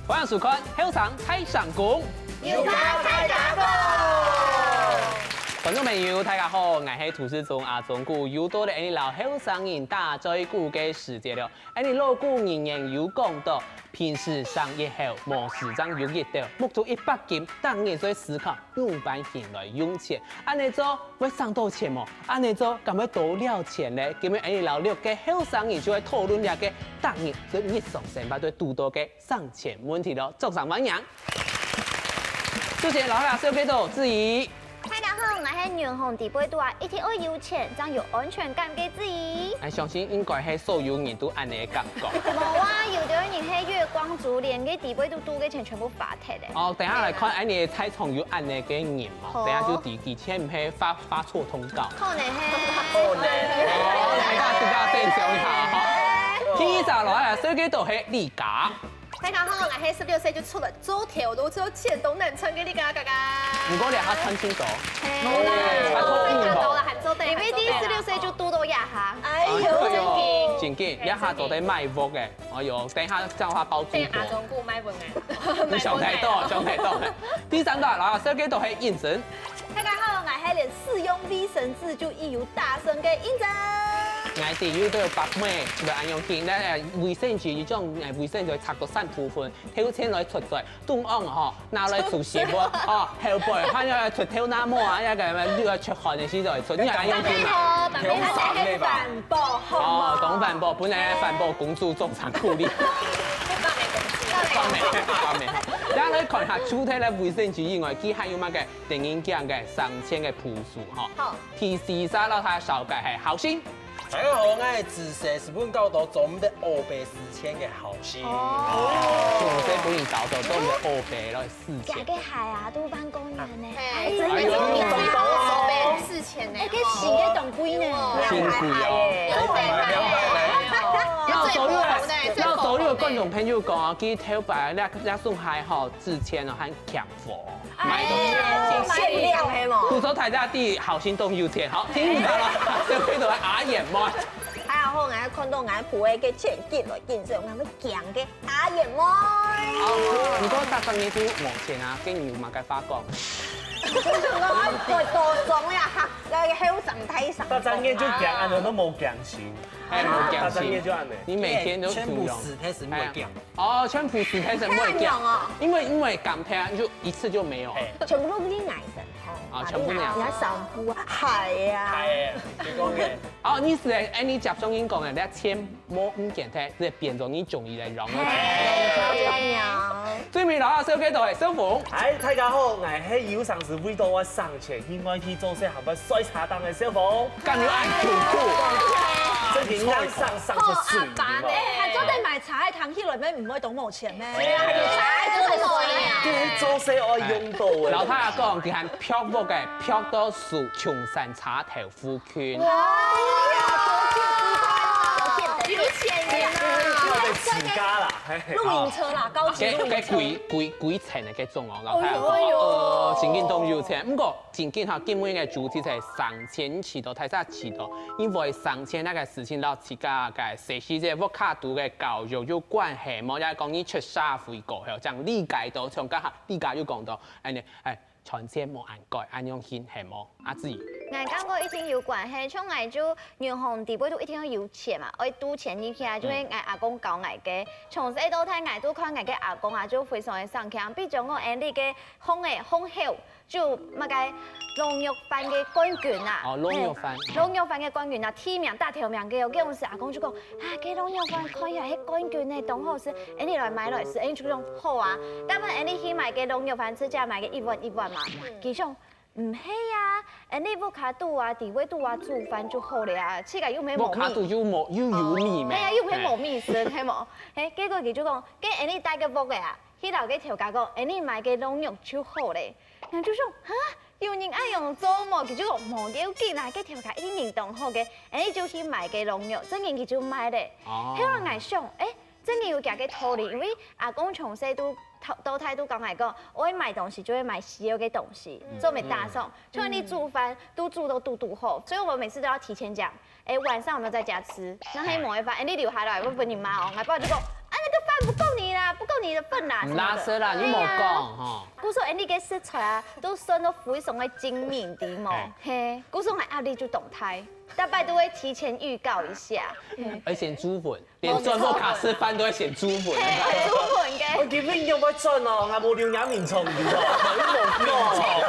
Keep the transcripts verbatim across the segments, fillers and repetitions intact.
歡迎收看《後生大聲公》，有話大聲講。觀眾朋友，大家好，𠊎係主持人阿忠牯，又到了𠊎俚摎後生人打嘴鼓个時節了。𠊎俚老古人言有講到，平時省一口，無事正有一斗，目珠一擘金，逐日就思考仰般形來用錢。恁呢做會省到錢無？恁呢做敢會多了錢呢？今晡日𠊎俚摎六个後生人就會討論這个逐日在日常生活中堵到个省錢問題囉，掌聲歡迎！首先，摎大家紹介到子怡。大家好，𠊎係銀行裡背肚啊，一定愛有錢，正有安全感个子怡。𠊎相信應該係所有人都恁呢个感覺。無啊，有兜人係月光族，連个裡背肚肚个錢全部花忒了。哦，等下來看，恁呢在場有恁呢个人嘛，好。等下就知佢錢毋係花花錯通告。可能係。可能。哦，大家自家想像一下哈。第一隻摎大家紹介到係麗嘉。 大家好，𠊎係十六歲就出來做頭路，做錢都難賺个麗嘉嘉嘉。毋過這下賺盡多。係啦，哦，還做得，還做得。因為你十六歲就堵到這下。哎喲，正經。正經，這下做得買屋誒，哎喲，等一下正話包租婆。等阿忠牯買分誒。你想太多，想太多。第三個，摎大家紹介到係應真。 大家好，𠊎係連使用衛生紙就已有打算个應真。𠊎知有兜伯姆來恁樣形，該衛生紙，這種衛生紙會拆到三部分，頭前來出嘴，中央吼，拿來除食物，哦，後背還愛來除頭那毛啊，該个又愛出汗个時節來出，你恁樣形嘛？頭上个吧？環保，好嗎？哦，當環保，本來環保公主掌聲鼓勵。環保公主。環保，環保。然後來看一下，除忒了衛生紙以外，佢還有麼个？ 得人驚个省錢个步數吼。好。第四儕摎大家紹介係孝心。大家好，𠊎係自細就分人教導做毋得烏白使錢个孝心。哦。自細分人教導做毋得烏白來使錢。這个鞋啊，都半公元呢。哎，哎喲，真的，真的。烏白使錢呢。哎，這新个當貴呢。真貴哦。兩百塊。兩百塊。摎所有个，摎所有个觀眾朋友講啊，佢頭擺那，那雙鞋吼，之前哦，還欠貨。 買到哎呀，限量係無？故所大家知孝心當有錢。好，第五個啦，就變成阿燕妹。大家好，𠊎看到𠊎婆个錢緊來緊少，𠊎會驚个阿燕妹。哦，毋過逐隻月都無錢啊，該你有麼个話講？就想講啊，多多種呀，哈，該个後生大聲。逐隻月就驚，恁樣都無驚心。哎，無驚心。逐隻月就恁樣。你每天都全部死，開始無驚。哎呀。 哦，全部死，開始無驚。恁樣哦。因為，因為減忒啊，就一次就沒有。哎。全部都是你買的，哦。啊，全部你買。你還少付啊，係啊。哎，就講个。哦，你係，哎，你接上人講个，你錢無毋見忒，係變做你中意來用个。哎，對呀。最尾摎大家紹介到係小鳳。哎，大家好，𠊎係有成時為到愛省錢，去外地做事，還會睡車頂个小鳳。敢有恁辛苦？最近人生上个水平哦。好阿爸呢，還做得買 茶愛聽起來咩毋會當無錢咩？係啊，還有茶愛做得買啊。對，做事愛用到个。摎大家講，佢還漂泊个，漂到樹松山車頭附近。哇，有錢人啊！自家啦，嘿嘿。露營車啦，高級露營車。該，該幾，幾，幾層个該種哦，摎大家講。哎喲，哎喲。哦，真經當有錢。毋過，真經哈，今晡日个主題係省錢之道，大家知道，因為省錢這个事情摎自家个 細時節屋下肚个教育有關係無？也講你出社會過後，正理解到，像剛才麗嘉有講到，恁呢，哎，賺錢無恁該，恁樣形係無？阿姊。𠊎感覺一定有關係，像𠊎就銀行裡背都一定愛有錢嘛，愛貯錢入去啊，就係𠊎阿公教𠊎个，從細到大𠊎都看𠊎个阿公啊，就非常个省錢，比如講𠊎俚个風个風口， 就麼个滷肉飯个冠軍啊。哦，滷肉飯。嘿，滷肉飯个冠軍啊，第一名打頭名个哦。該時阿公就講，啊，該滷肉飯看起來係冠軍呢，當好食，𠊎俚來買來食，𠊎俚就講好啊。但係𠊎俚去買該滷肉飯，自家買个一碗一碗嘛。嗯。佢講，毋係啊，𠊎俚屋下肚啊，裡背肚啊，煮飯就好了啊，自家又無米。屋下肚又無，又有米咩？哦，係啊，又無米食，係無？嘿，結果佢就講，該𠊎俚帶个屋个啊， 去摎該頭家講，𠊎俚買該滷肉就好咧。人就想，哈，有人恁樣做無？佢就講，無要緊啊，該頭家一定人當好个，𠊎俚就去買該滷肉，正經佢就賣咧。哦。後來𠊎想，誒，正經有佢个道理，因為阿公從細都都態度講來講，我會買東西就會買需要的東西，做毋得打爽。就算你煮飯，都煮都煮煮好，所以我每次都要提前講，哎，晚上有沒有在家吃？然後佢無个飯，哎，你留下來，我分你媽哦。我爸就講，啊，那個飯不夠你啦，不夠你的份啦，什麼的。毋拉屎啦，你無講吼。哎呀。故所，哎，你个食材啊，都算到非常个精明的嘛，哎。嘿，故所還壓力就動態，大概都會提前預告一下。而且煮粉，連轉屋下食飯都會先煮粉。嘿，煮粉个。我今日又要轉哦，我無留兩名蟲，你知道嗎？你無講。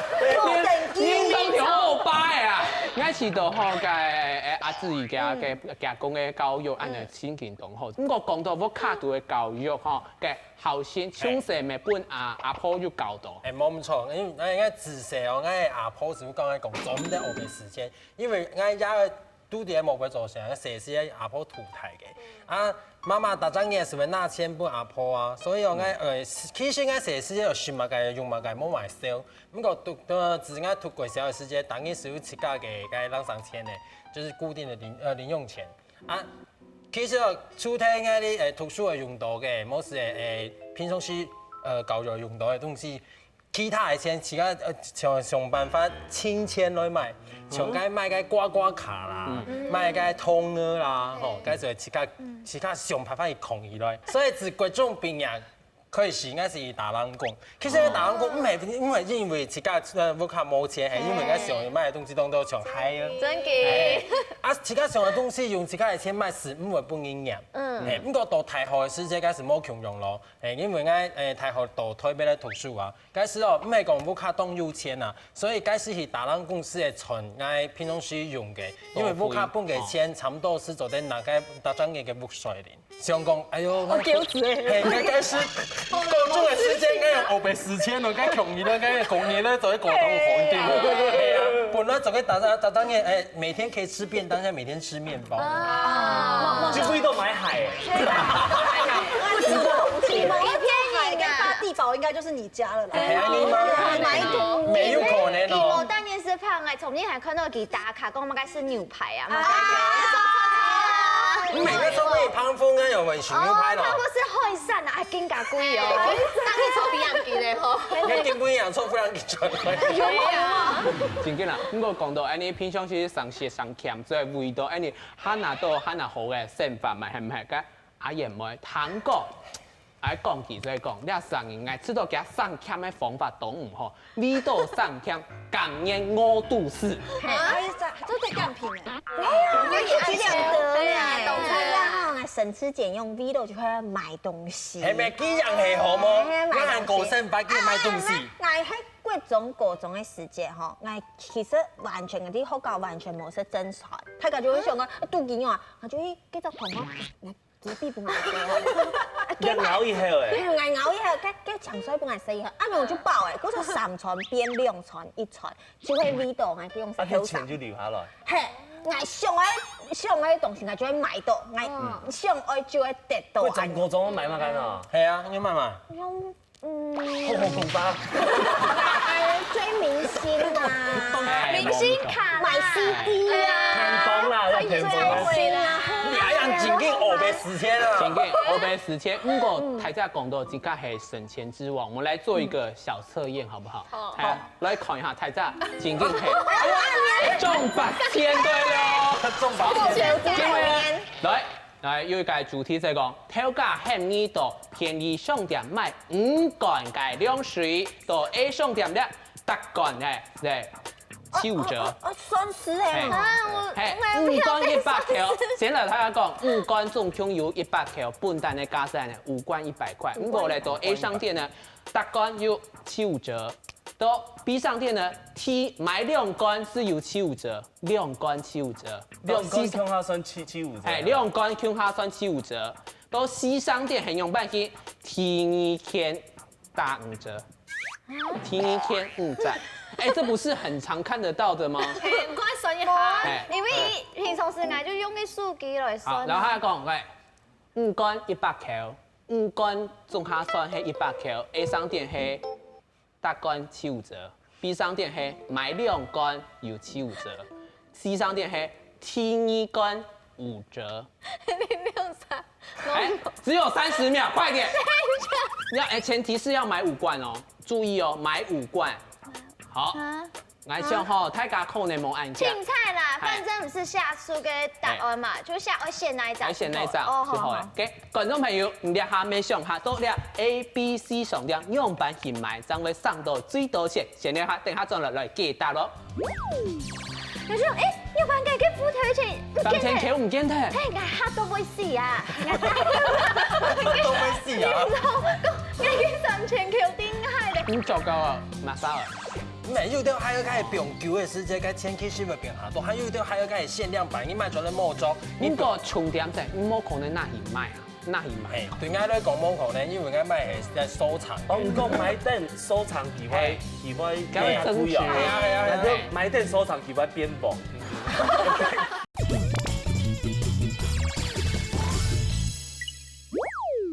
你你當條後巴的啊！𠊎試著吼，該阿志佢个个公个教育，恁樣心情當好。毋過講到屋下肚个教育吼，該孝順從細乜分阿阿婆有教導。哎，無毋著，因為𠊎𠊎自細哦，𠊎阿婆就講𠊎講，做毋得烏白使錢，因為𠊎也 都在某个做事，細時阿婆渡大个。啊，媽媽逐隻月係會拿錢分阿婆啊，所以哦，𠊎呃，其實𠊎細時有食麼个用麼个，無買少。毋過讀到自家讀國小个時節，當然係有自家个个零用錢个，就是固定的零呃零用錢。啊，其實哦，除忒𠊎哩呃讀書个用途个，無係呃平常時呃教育用途个東西， 其他个錢，自家呃想想辦法存錢來買，像該買該刮刮卡啦，買該通額啦，吼，該就自家自家想辦法去控起來。所以自國中畢業開始，𠊎係打零工。其實打零工毋係毋係因為自家呃屋下無錢，係因為𠊎想買个東西當多像鞋啊。真个。啊，自家想个東西用自家个錢買係毋會分人嫌。嗯。嘿，毋過到大學个時節，該係無共樣咯。嘿，因為𠊎誒大學到台北來讀書啊， 該時哦，毋係講屋下當有錢啊，所以該時去打零工係會賺𠊎平常時用个，因為屋下分个錢差毋多係做得拿該逐隻月个屋稅哩。想講，哎喲，我狗子欸嘿，該該時高中个時間，該用烏白使錢咯，該窮人咯，該窮人咯，做得過當好一點。嘿啊，本來做得打打打當年，哎，每天可以吃便當，現在每天吃面包。就不一定買海。你们要做海跟发地堡，应该就是你家了啦。哎呀，你们買一個沒有可能哦我。當年係胖哎，從你還看到佢打卡，講麼个係牛排啊，麼个你每个都會胖風啊，有沒有牛排咯？哦，那不是海產啊，還更加貴哦。當你做比較貴嘞吼。你根本養錯，不然你轉來。真緊啦，毋過講到恁呢，平常時上學上camp，所以為到恁呢，還拿到還拿好个生活嘛，係毋係？該阿燕妹糖果，愛講起所以講，這生日，𠊎知道佢省儉个方法都毋好，為到省儉，甘願餓肚屎。哎，这这得干品哎。我也是这样的呢。对啊，懂了。然后呢，省吃俭用，V六就会买东西。係咪幾樣係好無？哎，買東西。你還高三八去買東西。啊，那那國中、高中个時節吼，𠊎其實完全，𠊎學校完全無食正餐，大家就會想講，啊，肚飢餓啊，𠊎就去叫隻同學，來，煮飯分𠊎食啊。你熬一下哎。對，𠊎熬一下，該該搶出來分𠊎食一下，啊，𠊎就飽哎，故所三餐變兩餐一餐，就會味道，𠊎就用啊，手佢錢就留下來。嘿，𠊎想愛想愛个東西，𠊎就會買到，𠊎想愛就會得到。會從高中買麼个呢？係啊，你買嘛？用嗯，好好古巴。追明星嘛，哎明星卡啦買CD啊，偏方啦，要偏方。追明星啊，你還想緊緊烏白使錢啊？真緊烏白使錢，毋過大家講到自家係省錢之王，我們來做一個小測驗，好不好？好。哎，來看一下大家真緊係中八千對了。中八千。因為來來有一個主題在講，頭家喊你到便利商店買五罐个涼水，到A商店了，十罐个，對，七五折。哦，算是哎嘿嘛。啊，我嘿，我五罐一百塊，先來大家講，五罐總共有一百塊，本單个價錢呢，五罐一百塊。毋過咧，到A商店呢，十罐有七五折，到B商店呢，提買兩罐係有七五折，兩罐七五折，兩罐共下算七七五折。哎，兩罐共下算七五折，到C商店係用半斤，提二件打五折。 提二件五折。哎，這不是很常看得到的嗎？很快算一下，哎因為平常時𠊎就用个手機來好，算。然後他講，哎，五罐一百塊，五罐總下算係一百塊，A商店係十罐七五折，B商店係買兩罐有七五折，C商店係提二罐五折。你六三，哎，只有三十秒，快點！要，哎，前提是要买五罐哦，注意哦，买五罐。好，啊，我想吼，大家可能無恁樣。凊彩啦，哎。反正毋係寫書个答案嘛，就寫愛選哪一張。愛選哪一張哦，就好了。好，好。OK，觀眾朋友，你這下沒想下，到這A B C商店樣般去買，正會省到最多錢。先這下，等下轉來來解答咯。有時候，哎，你有發現這副頭前，三千塊毋見忒。嘿，𠊎嚇到會死啊！都會死啊！𠊎个三千塊定海咧。你糟糕啊，馬上啊！ 毋係，有兜還有該放久个時節，該千幾十个變下多，還有兜還有該限量版，你買出來無做，你毋過重點在，你無可能拿去賣啊，拿去賣。嘿，對𠊎來講無可能，因為𠊎買係在收藏。哦，你講買等收藏佢會，嘿。佢會該會增值。係啊，係啊，係啊。但是買等收藏佢會變薄。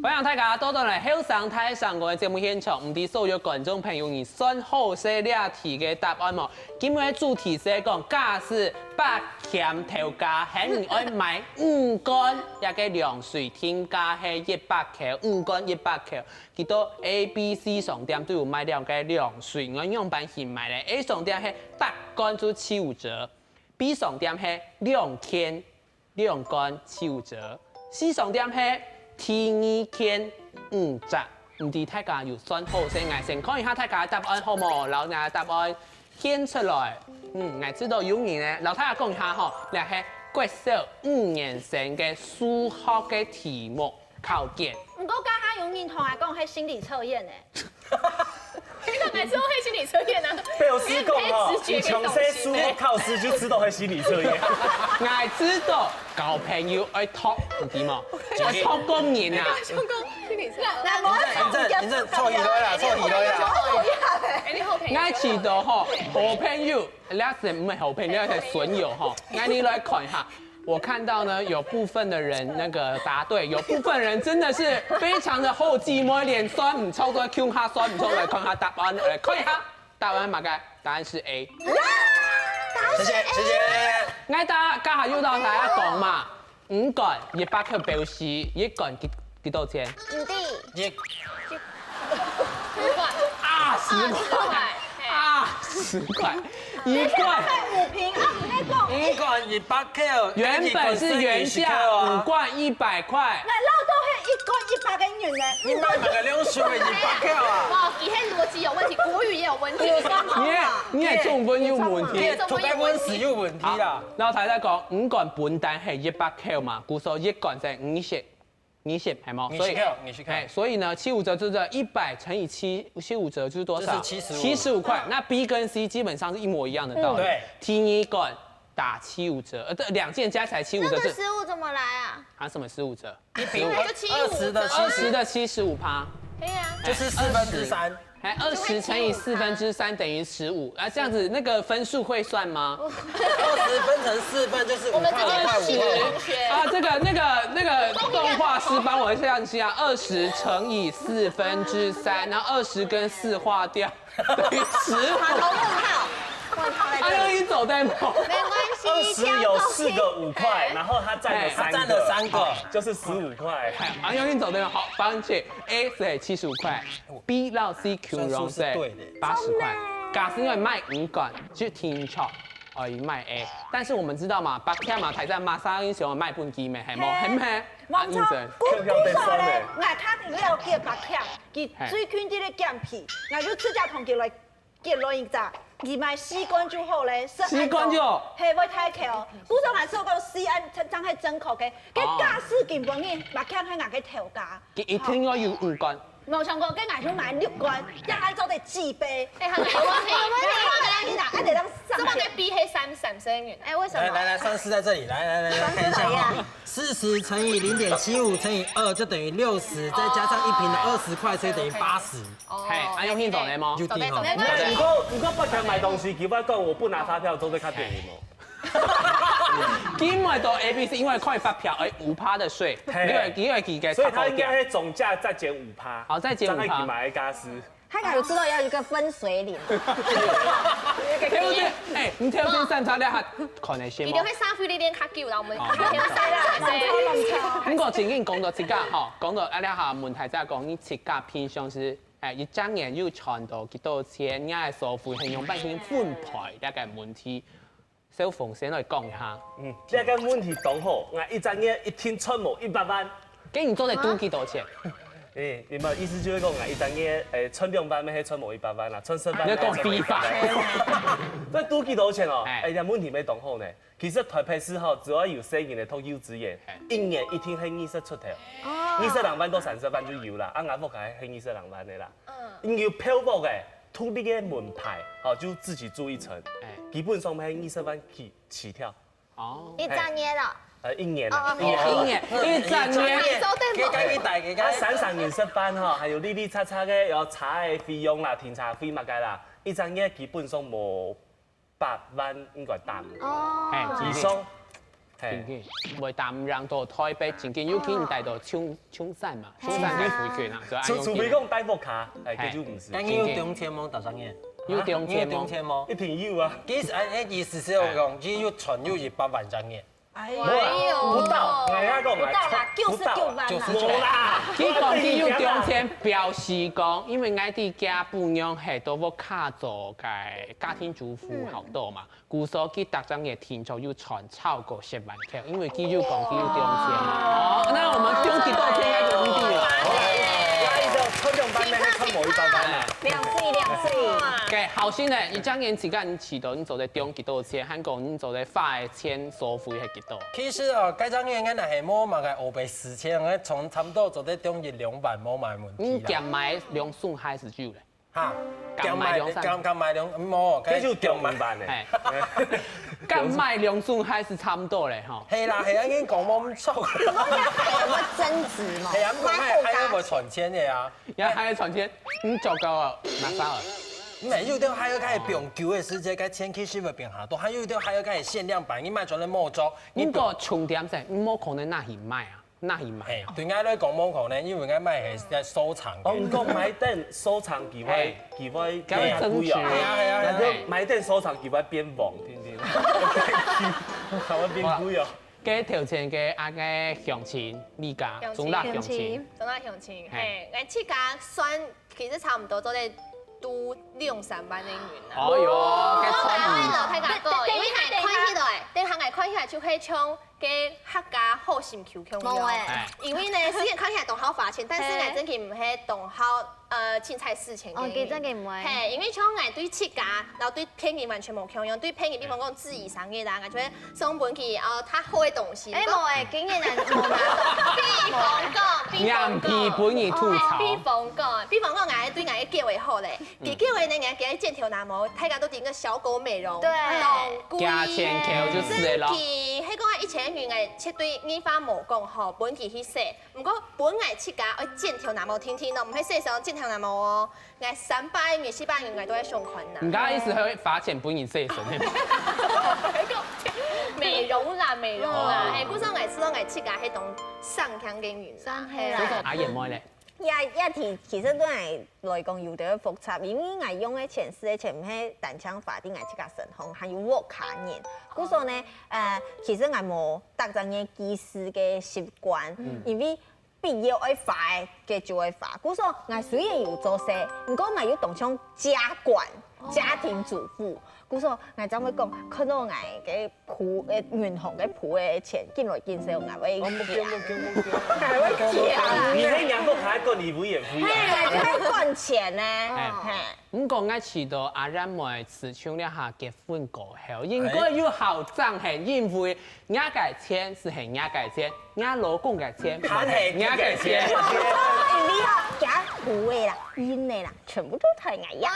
歡迎大家倒轉來後生大聲公个節目現場，毋知所有觀眾朋友你算好勢這題个答案無？今日个主題係講，假使八千頭家喊你愛買五罐，這个涼水定價係一百箍，五罐一百箍，佢到A B C商店都有賣這个涼水，你愛樣般去買咧？A商店係逐罐就七五折，B商店係兩件 兩罐七五折，C商店係第二件五折。毋知大家有算好勢，𠊎先看一下大家个答案好無？摎𠊎个答案顯出來。嗯，𠊎知道有人呢，摎大家講一下吼，這係國小五年生个數學个題目考卷。毋過剛剛有人同𠊎講係心理測驗呢。 你哪知道係心理測驗啊？老師講吼，你從細數學考試就知道係心理測驗。𠊎知道交朋友愛讀，你知無？愛讀公認啊。想講心理測驗。來，我認真，認真，坐起來啦，坐起來啦。哎，你好朋友。𠊎知道吼，好朋友，這係毋係好朋友，這係損友吼。𠊎你來看一下。 我看到呢，有部分的人那個答對，有部分人真的是非常的厚積，每連算毋著都在共下算毋著，來看下答案，來看一下答案嘛，該答案是A。謝謝，謝謝。𠊎大家還有到大家講嘛，五罐一百塊表示一罐幾幾多錢？毋知。一五罐。啊，十塊，啊，十塊，一罐。五瓶啊，你在講。五罐一百塊，原本是原價五罐一百塊。那老豆還一罐一百个銀呢？你買那個涼水的一百塊啊？哇，你看邏輯有問題，國語也有問題。你也你也中文有問題。你中文有問題。然後他在講五罐本單係一百塊嘛，故所一罐係五十。 二十，係無？所以，二十塊，二十塊。哎，所以呢，七五折就是一百乘以七，七五折就是多少？就是七十五。七十五塊。那B跟C基本上是一模一樣的道理。嗯。對。第二罐打七五折，呃，對，兩件加起來七五折是。那個十五怎麼來啊？啊，什麼十五折？一瓶十五。那就七五折。二十的七十。二十的七十五趴。可以啊。就是四分之三。 哎，二十乘以四分之三等於十五，啊，這樣子那個分數會算嗎？二十分成四份就是五塊，我們這邊五塊，五塊，五塊。啊，這個，那個，那個動畫師幫我算一下，二十乘以四分之三，然後二十跟四劃掉，等於十五。好，問號，問號在這裡。哎呦，你走在哪？沒關係，二十有四個五塊，然後它佔了三個，哎，它佔了三個。就是十五塊。哎，哎呦，你走在哪？好，放棄。A是七十五塊。 B摎C共樣係八十塊。假使你賣五罐，就定著愛賣A。但是我們知道嘛，八千嘛，大家馬上想愛賣分佢咩，係無？係無？係無？啊，認真。故所呢，𠊎較了解八千，佢最近這個減肥，𠊎就直接同佢來結論一下，佢買四罐就好咧，四罐就好。係，會太貴哦。故所還係講四罐正係正確个，該假使根本呢，八千係𠊎个頭家。佢一定要有五罐。 無想過，該𠊎就買六罐，這下做得幾倍。哎，好，來，我問你，我問你，我問你，啊，得當上這麼个B係三，三十元。哎，為什麼？來來來，算式在這裡，來來來來，看一下哈，四十乘以零點七五乘以二就等於六十，再加上一瓶的二十塊，所以等於八十。哦。嘿，啊，有聽懂了嗎？有聽懂。沒關係。毋過，毋過八強買東西，佢會講我不拿發票，做得較便宜無？ 今日到A B C，因為看發票，哎，五趴的稅，嘿。因為，因為佢个所以他應該係總價再減五趴，好，再減五趴。正係佢買个價數。他可能知道要有一個分水嶺。對不對？哎，你挑選三叉兩下，可能先嗎？一定會三分一點較久啦，我們一定會三分。毋過正經講到自家吼，講到啊，這下問題就係講你自家平常時，哎，一隻月有賺到幾多錢，你个所費係仰般去分配這个問題，小鳳先來講一下。嗯，這个問題當好，𠊎一隻月一定賺無一百萬。該你做得賺幾多錢？誒，你們意思就係講，𠊎一隻月誒賺兩萬，乜係賺無一百萬啦，賺十萬。你講比法。這賺幾多錢哦？哎哎呀，問題乜當好呢。其實台北市吼，只要有細人仔讀幼稚園，一年一定係二十出頭，二十零萬到三十萬就有啦。啊，𠊎屋下係二十零萬个啦。你有票屋个，獨立个門牌，吼，就自己住一層，哎基本上係二十萬起起跳。哦，一隻月咯，呃，一年哦啦，哦一年。一年，一隻月，收電該該一代，該啊，該三三二十萬吼，還有零零雜雜个，有車个費用啦、停車費麼个啦，一隻月基本上無八萬應該打毋過。哦，哎，以上，嘿，正經，會打毋贏到台北，正經，尤其你戴到松松山嘛，松山个附近啊，所以除除非講戴屋下，哎，這就毋係。該你有中籤無？大聲眼，有中籤無你有中籤無？一定有啊，其實哎哎，意思係講，佢有賺有一百萬隻月。哎無啦，不到，哎呀，講不到啦，九十九萬啦。九十九無啦，佢講佢有中籤，表示講，因為𠊎兜家本樣係都屋下做个家庭主婦好多嘛，故所佢逐隻月定著有賺超過十萬塊，因為佢有講佢有中籤嘛。哦，那我們中幾多籤該就毋知了。那一個抽獎班那個抽某一班班啊。兩歲，兩歲。該好心的，你這樣年紀，你知道你做得中幾多錢，還講你做得花个錢所費係幾多？其實哦，該張月應該係無麼个烏白使錢，應該從差不多做得中一兩萬無麼个問題啦。你減買兩送還係有咧？哈，減買兩三減減買兩，無，這就中五萬呢。哎，減買兩送還係差不多咧吼。係啦，係啊，已經講無毋著。還有沒有增值嘛？係啊，毋過還還有無賺錢个啊？也還有賺錢，你做夠了，拿到了。毋係，有兜還有該放久个時節，該錢其實會變下多，還有兜還有該限量版，你買轉來無著，你你個重點係，你無可能拿去賣啊，拿去賣嘿啊。，對𠊎來講無可能，因為𠊎買係在收藏个。哦，你講買等收藏機會嘿，機會機會增值變貴啊。係啊係啊係啊。那就買等收藏機會變黃，天天。還會變貴哦。該頭前个啊个鄉親，你家中立鄉親，中立鄉親，嘿嘿，𠊎自家算其實差毋多做得拄兩三萬个銀啦。哦喲，該我賺老大家講，因為𠊎看起來，等下𠊎看起來就係像个客家好心求共樣。無欸哎，因為呢，雖然看起來當好花錢，但是呢，嘿真正毋係當好呃凊彩使錢个人。哦，佢真个毋會。嘿，因為像𠊎對自家，然後對別人完全無共樣，對別人，比方講自己生日啦，𠊎就會送分佢哦，較好个東西。哎，如果無欸，今年啊，無拿到。比方講，比方眼皮講。分你吐槽。比方講，比方講，𠊎對𠊎个結尾好咧，佢結尾呢，𠊎个剪頭那毛，大家都頂个小狗美容，對當貴價錢扣就死了咯真个，迄个一千元，𠊎絕對二話無講吼，分佢去洗。毋過分𠊎自家愛剪頭那毛聽聽咯，毋係洗手剪頭那毛哦，𠊎三百元、四百元𠊎都愛想看呐。你剛剛意思係會罰錢分你洗身，係嗎？美容啦，美容啦，哦哎，故所𠊎知道𠊎自家迄種上香个人啦，上嘿啦香。阿燕妹咧，也也其其實對𠊎來講有點複雜，因為𠊎用个錢、使个錢毋係單淨花在𠊎自家身上，還有屋下人。故所呢，呃，其實𠊎無逐隻月記事个習慣，因為必要愛花个，个就愛花。故所𠊎雖然有做事，毋過𠊎又當像家管、家庭主婦。故所𠊎正會講，看到𠊎个簿，呃，銀行个簿个錢緊來緊少，𠊎會哦，目標目標目標。，𠊎會驚。你那娘不還管理不也不一樣？嘿，就會管錢呢，哎嘿。毋過𠊎知道阿然妹自從這下結婚過後，應該有好賺係，因為𠊎个錢係𠊎个錢，𠊎老公个錢毋係𠊎个錢。你啊，假胡个啦，陰个啦，全部都係𠊎呀。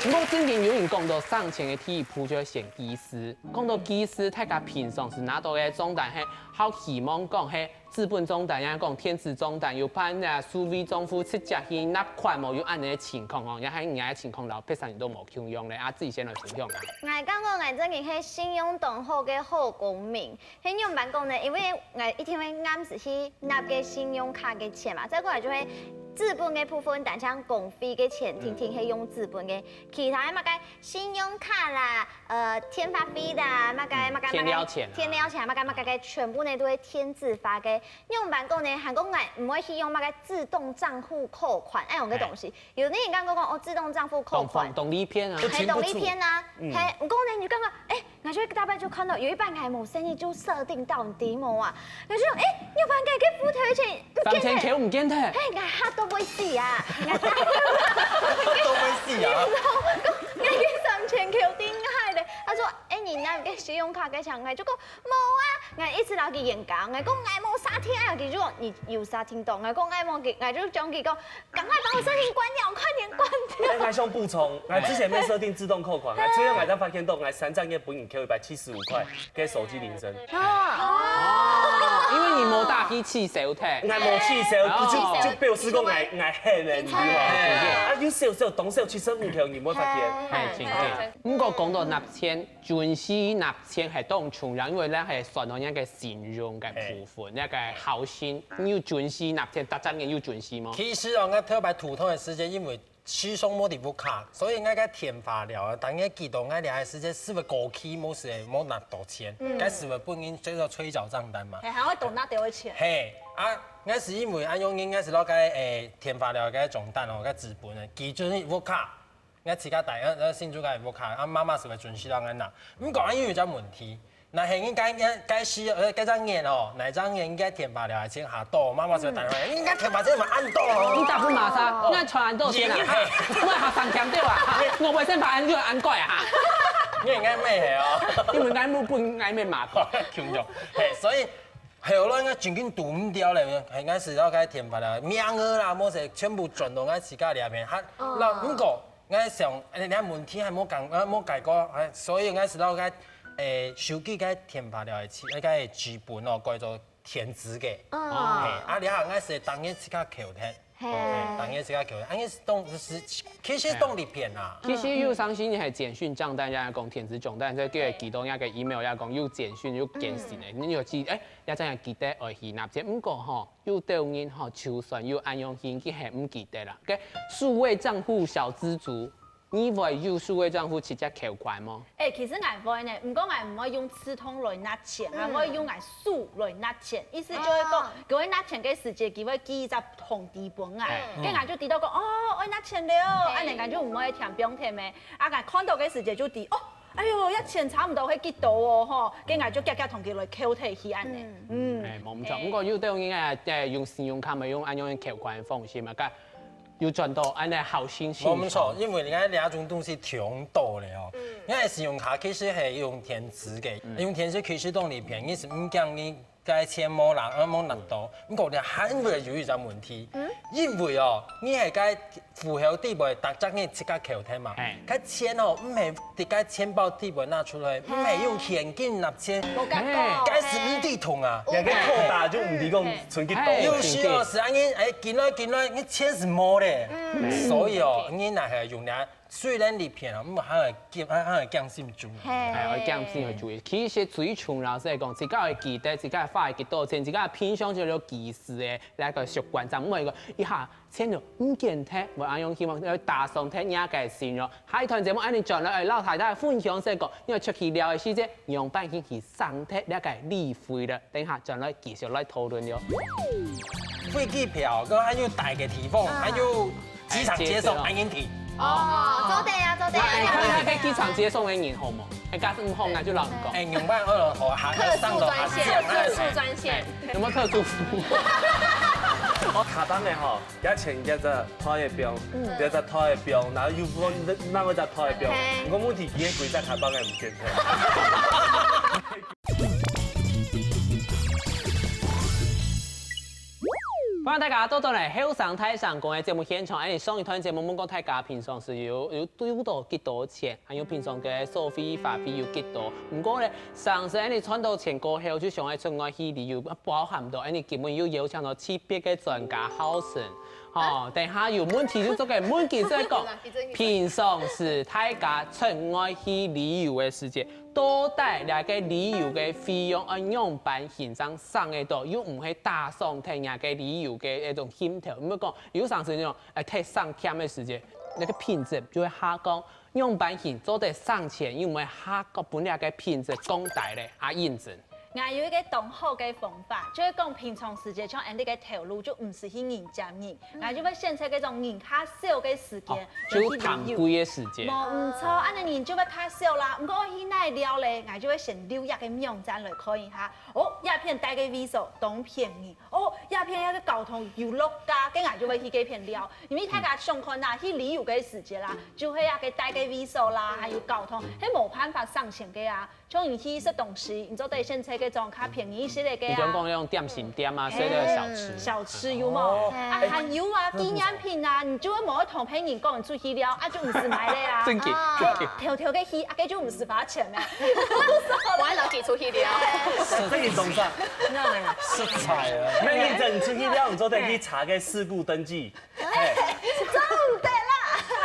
毋過正經有人講到省錢个第一步就愛選記事，講到記事，大家平常時拿到个帳單係好希望講係 紙本帳單也講電子帳單，有辦啊，數位帳戶直接去納款無？有恁樣个情況哦，也係人家个情況摎別儕人都無共樣咧，啊，自己先來分享啊。 𠊎感覺𠊎真个係信用當好个好公民。係仰般講呢？因為𠊎一定會按時去納个信用卡个錢嘛，再過來就會紙本个部分，單淨公費个錢，定定係用紙本个，其他个麼个信用卡啦，呃，電話費啦，麼个麼个麼个，電了錢啊。電了錢，麼个麼个个，全部呢都係電子化个。仰般講呢？還講𠊎毋會去用麼个自動帳戶扣款，恁樣个東西。有个人講講哦，自動帳戶扣款，當方，當利便啊。係，當利便啊。係，毋過呢，你剛剛，哎， 𠊎就大概就看到有一擺𠊎無細義就設定到底無啊，𠊎就講，哎，你有發現該戶頭个錢毋見忒？三千箍毋見忒。嘿，𠊎嚇到會死啊！𠊎嚇到會死啊！𠊎个三千箍定海咧。他說，哎，你那個信用卡个錢？𠊎就講，無啊，𠊎一直摎佢演講，𠊎講𠊎無設定啊，佢就講你有設定到，𠊎講𠊎無，𠊎就講佢講， 趕快把我設定關掉，快點關掉！哎，𠊎想補充，𠊎之前無設定自動扣款，𠊎最後𠊎正發現到，𠊎三隻月分人扣一百七十五塊个手機鈴聲。哦，因為你無打去取消忒。𠊎無取消，就就表示講𠊎𠊎欠个，你知無？啊，有少少，當少七十五箍，你無發現？係，真个。毋過講到納錢， 準時納錢係當重要，因為這係算到你个信用个部分，你个好心，你有準時納錢，逐隻月有準時無？其實哦，𠊎頭擺頭痛个時節，因為時常無在屋下，所以𠊎个電話了，當𠊎寄到𠊎這个時節，係會過期，無係無納到錢，該係會分人叫做催繳帳單嘛。係，還會多拿到个錢。係，啊，𠊎係因為恁樣，𠊎係摎該誒電話了个帳單哦，該紙本个，寄轉去屋下。 𠊎自家帶，呃，呃，先自家屋下，啊，媽媽係會準時摎𠊎拿。毋過，𠊎有一隻問題，若係𠊎該，該，該時，呃，該隻月哦，哪隻月𠊎該電話了還先下到，媽媽係會打電話，你該電話先嘛恁多哦。你打分媽媽，𠊎傳恁多錢啊？係，𠊎還三千對吧？我會先把恁多恁貴啊？你應該咩係哦？因為𠊎冇分𠊎咩嘛。共樣，係，所以後來𠊎正經堵毋掉咧，係，𠊎係摎該電話了，名額啦，無係全部轉到𠊎自家裡面，哈，那，毋過 𠊎想，哎，你問題還無講，呃，無解決，哎，所以𠊎係摎該，誒，手機該電話了，該該紙本哦，改做電子个。哦。嘿，啊，這下𠊎係當然自家扣忒。嘿。嘿，當然自家扣忒，啊，𠊎係當，係，其實當利便啊。其實有當時你還簡訊帳單，也講電子帳單，所以叫佢寄到該个email，也講有簡訊有簡訊个，你有寄，哎，也這樣寄得愛去納錢。毋過吼， 有兜人吼，就算有恁樣形，佢還毋記得啦。該數位帳戶小資族，你會有數位帳戶直接扣款無？哎，其實𠊎會呢，毋過𠊎毋會用自動來納錢，𠊎會用𠊎手來納錢。意思就係講，佢會納錢个時節，佢會寄一隻通知分𠊎，該𠊎就知道講，哦，愛納錢了，恁樣𠊎就毋會添放忒咩。啊，𠊎看到个時節就知，哦， 哎喲，這錢差毋多係幾多哦，吼，該𠊎就遽遽同佢來扣忒去恁呢。嗯。哎，無毋著。毋過有兜人啊，哎，用信用卡嘛，用恁樣扣款方式嘛，該有賺到恁呢好心情。無毋著，因為你看這種東西忒多了哦。因為信用卡其實係用電子个，用電子其實當利便，你係毋驚你 該錢無拿，呃，無拿到。毋過呢，還會有一隻問題，因為哦，你係該戶口底背逐隻月自家扣忒嘛，該錢哦，毋係在該錢包底背拿出來，毋係用現金納錢，無感覺。該係毋知痛啊。你个扣打就毋知講存幾多。有時哦，係恁樣，哎，緊來緊來，你錢係無咧。所以哦，你若係用這 雖然利便啊，毋過還愛驚，還，還愛驚心注意。係。哎，愛驚心愛注意。其實最重要係講，自家愛記得，自家花幾多錢，自家平常就有記事个，來个習慣，正毋會講一下錢就毋見忒，無恁樣希望愛打傷忒人家个心咯。下一段節目，恁樣轉來，愛摎大家分享係講，你愛出去尞个時節，仰般去去省忒這个旅費了。等一下轉來繼續來討論了。飛機票，跟還有戴个地方，還有 機場接送，恁樣提。哦，做得啊，做得啊。哎，看下該機場接送个人好無？哎，假使毋好，𠊎就摎你講。哎，仰般好咯，好，下个上到下降，特殊專線。哎，有沒有特殊服務？我卡邦个吼，以前叫做拖一標，叫做拖一標，然後又分另外一隻拖一標。毋過問題，佢个規隻卡邦个毋見忒。 歡迎大家倒轉來後生大聲公个節目現場。哎，上一段節目問過大家平常時有，有丟到幾多錢，還有平常个所費花費有幾多。毋過呢，常時恁樣賺到錢過後，就想愛出外去旅遊，包含到恁樣今晡日又邀請到特別个專家Howson。吼，等下有問題就做个問佢再講。平常時大家出外去旅遊个時節，到底這个旅遊个費用愛仰般形正省得到，又毋會打爽忒人个旅遊个一種興頭。毋好講，有常時那種，哎，忒省儉个時節，那個品質就會下降。仰般形做得省錢，又毋會下降，分這个品質降低咧，啊，認真。 𠊎有一個當好个方法，就係講平常時節像恁樣个頭路，就毋使去迎接人，𠊎就會選擇該種人較少个時間，就淡季个時節。無毋著，恁樣人就會較少啦。毋過去哪尞咧，𠊎就會先溜入个網站來看一下。哦，這片戴个位所當便宜。哦，這片該个交通有落架，該𠊎就會去該片尞。因為大家想看啊，去旅遊个時節啦，就係該个戴个位所啦，還有交通，係無辦法省錢个啊。 像你去食東西，你做得選擇該種較便宜一息个啊。你講講那種點心店啊，食个小吃。小吃有無？啊，還有啊，紀念品啊，你就會無愛同別人講你出去尞，啊，就毋使買了啊。正經。係，偷偷个去，啊，該就毋使花錢了。我還老幾出去尞。食這个東西，食材啊。那你等出去尞，你做得去查个事故登記。做毋得啦。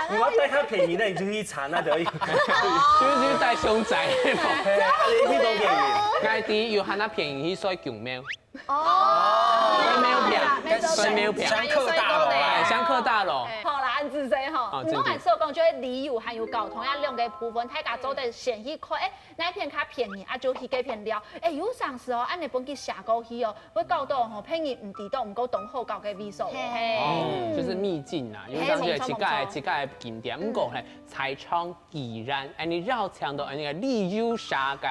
你要戴較便宜个，你就去查那个。就是去戴凶宅。嘿，啊，你去都便宜。該地有還較便宜去睡宮廟。哦，睡廟票，沒錯睡廟票。香客大樓哎，啊。香客大樓。好啦，恁仔細吼。哦毋過還是有講，就係旅遊還有交通，這兩个部分，大家做得先去看，哎，哪片較便宜啊，就去該片尞。哎，有常時哦，恁樣分佢寫過去哦，會搞到吼，別人毋知道，毋過當好搞个位所哦。嘿哦，就是秘境啊，因為像這个自家个自家个景點，毋過係在場既然，哎，你邀請到哎那個旅遊社个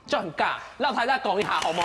專家，老太太講一下好無？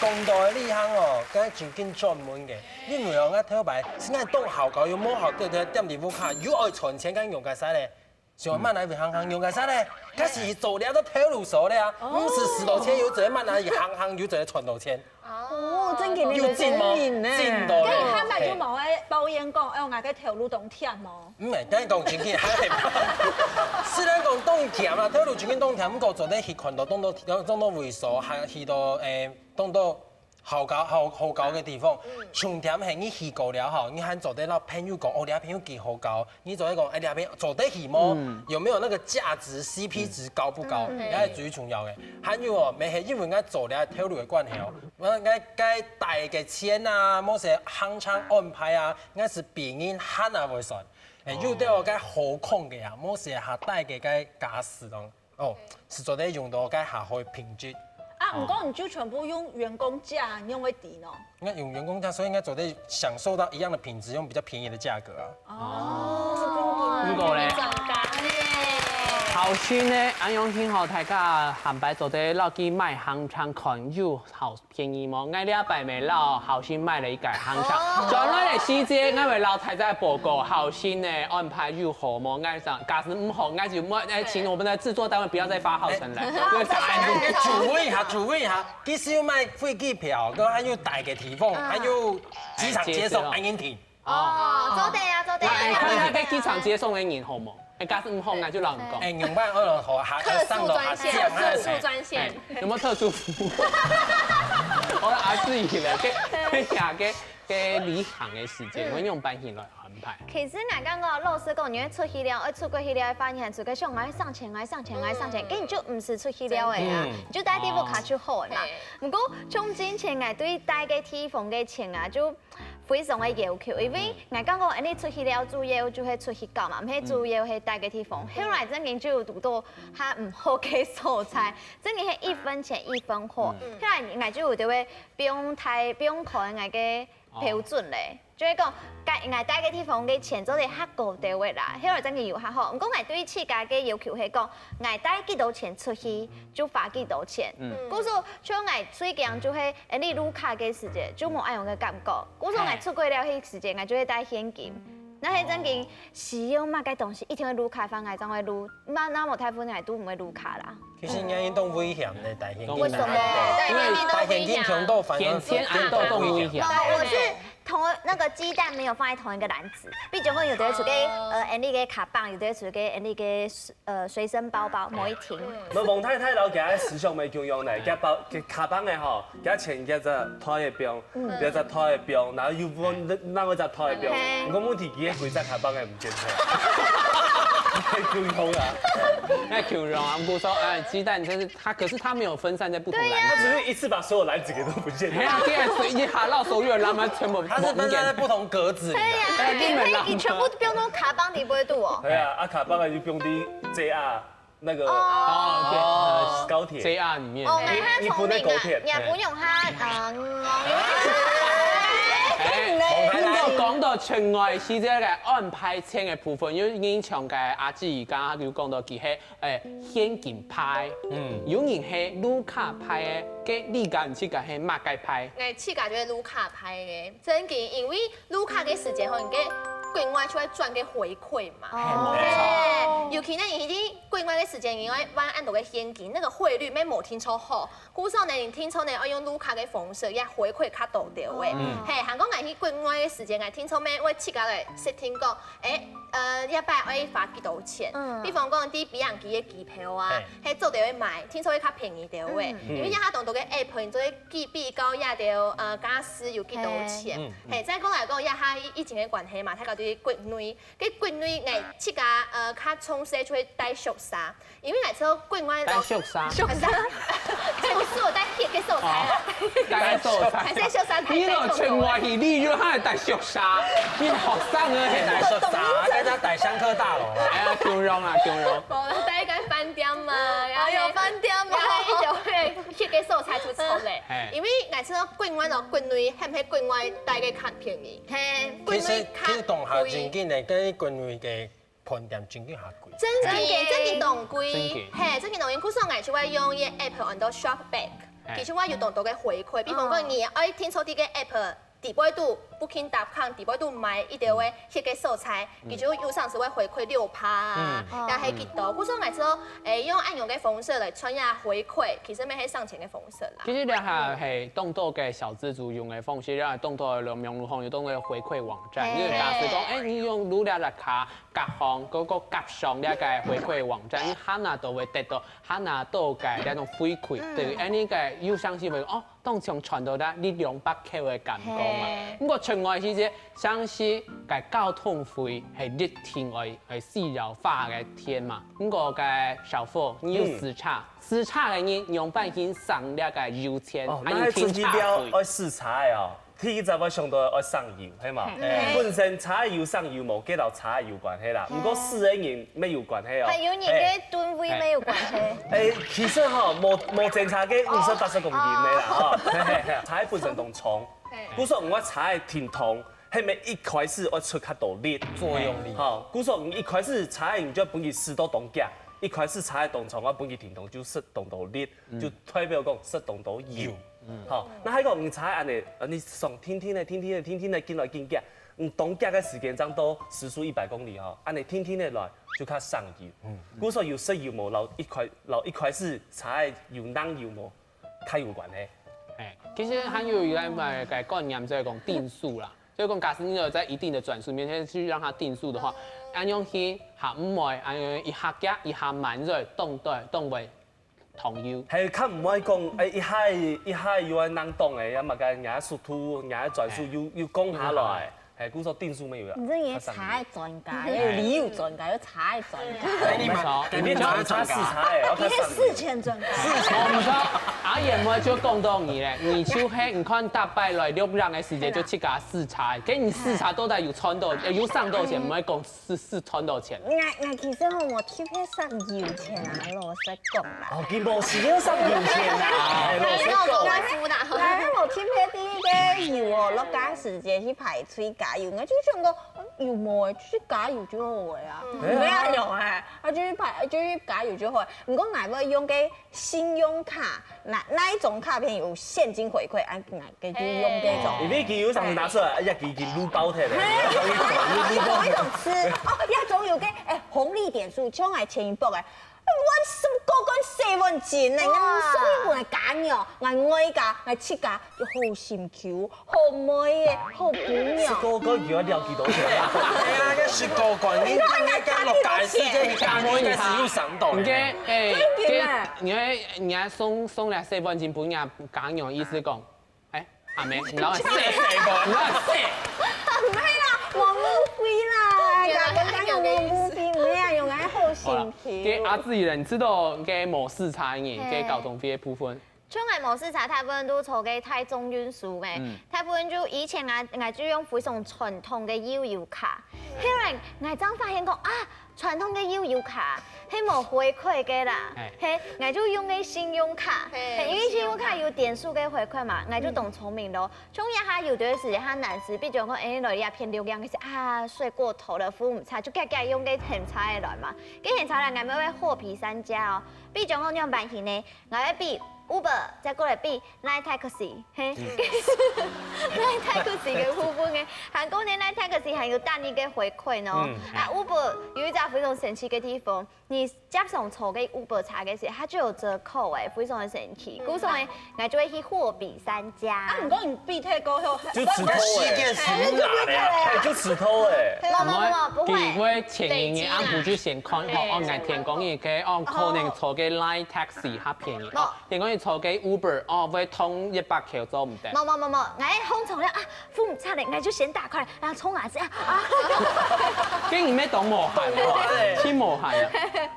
講到个旅行哦，該正經專門个，因為哦，𠊎頭擺係𠊎當好搞，又無好對對點地屋下，又愛賺錢，該用个啥咧？想慢來行行用个啥咧？該是做了个頭路所咧啊，毋係使到錢又做慢來行行又做賺到錢，哦，真个有進無？進到該你下咧。擺就無愛抱怨講，哎喲，𠊎个頭路當忝哦。毋係，該講正經還係，雖然講當忝啦，頭路正經當忝，毋過做得去看到當多當多位所，還去到誒當多好搞好好搞个地方。重點係你去過了吼，你還做得摎朋友講，哦，這朋友幾好搞，你做得講，哎，這朋友做得去無？有沒有那個價值？C P值高不高？也係最重要个。還有哦，乜係因為𠊎做了頭路个關係哦，𠊎𠊎該帶个錢啊，某些行程安排啊，𠊎係比人還啊會算。誒，有兜个好空个啊，某些下帶个該價值咯。哦，係做得用到該下好个品質。啊，毋過你就全部用員工價，你用會抵喏。應該用員工價，所以應該做得享受到一樣的品質，用比較便宜的價格啊。哦，毋過咧，賺價呢。好心呢，恁樣很好，大家下擺做得落去買行程看有好便宜無？𠊎這擺乜摎好心買了一個行程，轉來个時節，𠊎會摎大家報告好心呢安排有好無？𠊎想，假使毋好，𠊎就莫，哎，請我們的製作單位不要再發號程來，因為答案誒，請問一下，請問一下，其實有買飛機票，跟還有帶个地方，還有機場接送，恁樣定。哦，做得啊，做得哎，看一下啊。該機場接送个人好無？哎，假使毋好，𠊎就摎你講。誒，用辦二樓好，還特殊上樓還專線，降還特殊專線哎。，有沒有特殊服務？好了，啊，自己了，該該下个該旅行个時間，會用半天來安排。其實𠊎感覺，老實講，你愛出去尞，愛出國去尞，發現出國想愛省錢，愛省錢，愛省錢，根本就毋使出去尞个啊，你就戴地方卡就好个嘛。毋過，像之前𠊎對戴个地方个錢啊，就非常个要求，因為𠊎感覺，恁樣出去尞主要就係出去搞嘛，毋係主要係戴个地方。後來正經就有堵到較毋好个所在，正經係一分錢一分貨。後來𠊎就有就會放大放寬𠊎个標準咧，就係講，該𠊎戴个地方个錢做得較高兜个啦，後來正經有較好。毋過𠊎對自家个要求係講，𠊎帶幾多錢出去，就花幾多錢。故所像𠊎最驚就係，誒，你入卡个時節就無恁樣个感覺。故所𠊎出國尞个時節，𠊎就會帶現金。那係正經需要麼个東西，一定會入卡，反正正會入，那那麼大部分𠊎都毋會入卡啦。其實應該運動危險的，大型為什麼？因為大型運動反而天天安到動一下。我去同那個雞蛋沒有放在同一個籃子，比如講有的會出个，哦。呃，恁呢个卡棒，有的會出个恁呢个，呃，隨身包包，某一廳。嗯。那王太太摎佢个思想無共樣呢，佢包，佢卡棒个吼，佢前一隻袋个放，嗯。一隻袋个放，然後又分另外一隻袋个放。嘿。毋過問題，佢个規隻卡棒个毋見忒。太共樣啊！太共樣啊！毋過說，哎，雞蛋真是它，可是它沒有分散在不同籃子。對呀。他只是一次把所有籃子給都不見了。哎呀，對啊，所以一下到所有的籃子全部他是分散在不同格子裡的。對呀，哎，你們啦。你可以全部放到卡棒底背肚哦。對啊，啊，卡棒个就放在J R那個哦，對，高鐵。J R裡面。哦，你，你不在高鐵。你不用他，嗯。哎，不過講到出外時節个安排錢个部分，因為人像个阿志剛剛有講到，佢係 誒，現金派，嗯。有人係碌卡派个，該你家自家係麼个派？𠊎自家就係碌卡派个，真个，因為碌卡个時節吼，你个國外就會轉个回饋嘛。哦。嘿，尤其呢，你已經國外个時節，你愛還恁多个現金，那個匯率乜無定著好，故所呢，你定著呢愛用碌卡个方式，也回饋較多兜个。嗯。嘿，還過𠊎去國外个時節，𠊎定著乜會自家來設定講，誒，呃，這擺愛花幾多錢？嗯。比方講，在飛行機个機票啊，嘿。 係做得會買，定著會較便宜兜个。嗯。因為這下當多个app，你做得比，比較這兜，呃，價數有幾多錢。嘿。嗯。嘿，再過來講，這下疫情个關係嘛，大家對國內，該國內𠊎自家，呃，較從細就會戴畜紗，因為𠊎知國外老，戴畜紗。畜紗。就是有戴別个素材啦。哦，戴素材。還係畜紗，你若穿外去，你就還戴畜紗，你學生啊，戴畜紗，在那戴香科大樓啦。哎呀，共樣啊，共樣。無啦，戴一間飯店嘛，然後哎喲，飯店嘛。然後一定會去个素材就出來。嘿。因為𠊎知國外咯，國內，係毋係國外戴个較便宜？嘿。其實，國內較貴。其實當下真緊个，跟國內个飯店真緊較貴。真个，真个當貴。真个。嘿，真个當貴。故所𠊎就會用一個app安到Shopback，嘿。其實𠊎有當多个回饋，比方講，哦。你愛定著這個app， 底背肚，booking dot com底背肚買一兜个歇个素材，嗯。佢就有成時會回饋六趴啊，嗯。也係幾多。故所𠊎知，誒，用恁樣个方式來賺這回饋，其實乜係省錢个方式啦。其實這下係當多个小資族用个方式，也當多个網路項有當多个回饋網站。嗯。因為假使講，誒，你用如來卡，加上，嗰個加上這個回饋網站，你還拿到會得到，還拿到个這種回饋，嗯。對，誒，你个有成時會，哦， 當像賺到了一兩百塊个感覺嘛。嘿。毋過另外一些，像係个交通費係一定愛，愛需要花个錢嘛。毋過个小付，你有駛車，嗯。駛車个人仰般去省這個油錢，哦，還有停車費。那還出去了，愛駛車个哦。第一隻會想到愛省油，係嘛？嘿。本身車个油省油無，該摎車个有關係啦。嘿。毋過駛个人乜有關係哦。還有你个噸位乜有關係。嘿。 誒，其實吼，無，無精差个五十八十公斤个啦，吼，嘿，嘿，嘿，車本身當重，嘿。故所𠊎車个停動，係毋係一開始愛出較多力？作用力。吼，故所你一開始車你就分佢駛到當遽，一開始車个當重，𠊎分佢停動就使當多力，嗯。就代表講使當多油。油。嗯。吼，那還講你車恁樣，呃，你上停停个，停停个，停停个，緊來緊遽，你當遽个時間正到時速一百公里吼，恁樣停停个來就較省油。嗯。故所有食油無，摎一開，摎一開始車个油冷油無，較有關係。哎，其實還有一個，呃，个觀念，就係講定速啦。就係講，假使你有在一定的轉速面前去讓它定速的話，恁樣去，哈，毋會，恁樣一下遽，一下慢，就會動，對，動位。 同意。係較毋會講，誒，一下一下又愛能動誒，也嘛个，人家速度，人家轉速又，又降下來，係，故所定速乜有啦。你這也車个專家，也有旅遊專家，又車个專家。哎，你們，你們專家。你是事前專家。事前專家。哦，毋錯，阿燕妹就講到你咧，你就係，你看大伯來錄音个時間就自家試車，跟你試車到底有賺到，有省到錢，毋會講 是，是賺到錢。𠊎，𠊎其實吼，無特別省油錢啊，老實講啦。哦，佢無需要省油錢啊，哎，老實講。哎，我特別第一個油哦，落街時節去排隊加油，𠊎就想講，嗯，油無誒，就去加油就好誒啊。嗯。無愛用誒，啊，就去排，就去加油就好。毋過𠊎會用个 信用卡，那，那一種卡片有現金回饋，啊，該就用這種。因為佢有常拿出來，哎呀，佢已經滷包忒了。嘿，有一種吃，哦，那種有个，哎，紅利點數，像𠊎前一波哎，我十個跟十分錢呢，哇。𠊎送一本來加油。哦，𠊎外家，𠊎自家有好心臼，好妹仔，好姑娘。十个个月要幾多錢啊？哎呀，這十个个，你應該該落大世界，你家應該是有省到。你个，哎，真的啊？个，你个，你个送，送了洗碗巾分人家娘，意思講，哎，阿妹，你老闆洗，你老闆洗。毋係啦，我誤會啦，原來還有這個意思。人家講講有誤會，毋係啊，用个好心臼。好啦，个阿志人，你知道个模式差異，个交通費个部分？ 像𠊎無試車，大部分都坐个大眾運輸个，嗯。大部分就以前啊，𠊎就用非常傳統个悠遊卡。後來𠊎正發現講啊，傳統个悠遊卡係無回饋个啦，哎。嘿，𠊎就用个信用卡，嘿，嘿，因為信用卡有點數个回饋嘛，𠊎就當聰明咯。嗯。像這下有段時間較難使，比如講，哎，來這片流量个時啊，睡過頭了，服務毋差，就遽遽用个很差个來嘛，个很差來，𠊎們會貨比三家哦。比如講，樣般形呢？ 𠊎會比Uber，再過來比Line Taxi，嘿，Line Taxi个部分个，還過呢，Line Taxi還有單一个回饋呢。嗯。啊，Uber有一隻非常神奇个地方，你接上坐个Uber車个時，它就有折扣哎，非常的神奇。嗯。故所呢，𠊎就會去貨比三家。啊，毋過你比太高後，就直偷欸。時間是哪咧？哎，就直偷欸。無無無，不會。佢會前一日暗晡就先看好，哦，𠊎天光日个，哦，可能坐个Line Taxi較便宜，哦。 天光日坐个Uber，哦，會通一百箍做毋得。無無無無，𠊎个紅腸了啊，付毋出了，𠊎就先打開，然後衝牙子啊，啊。跟你們當無閒哦，真無閒啊。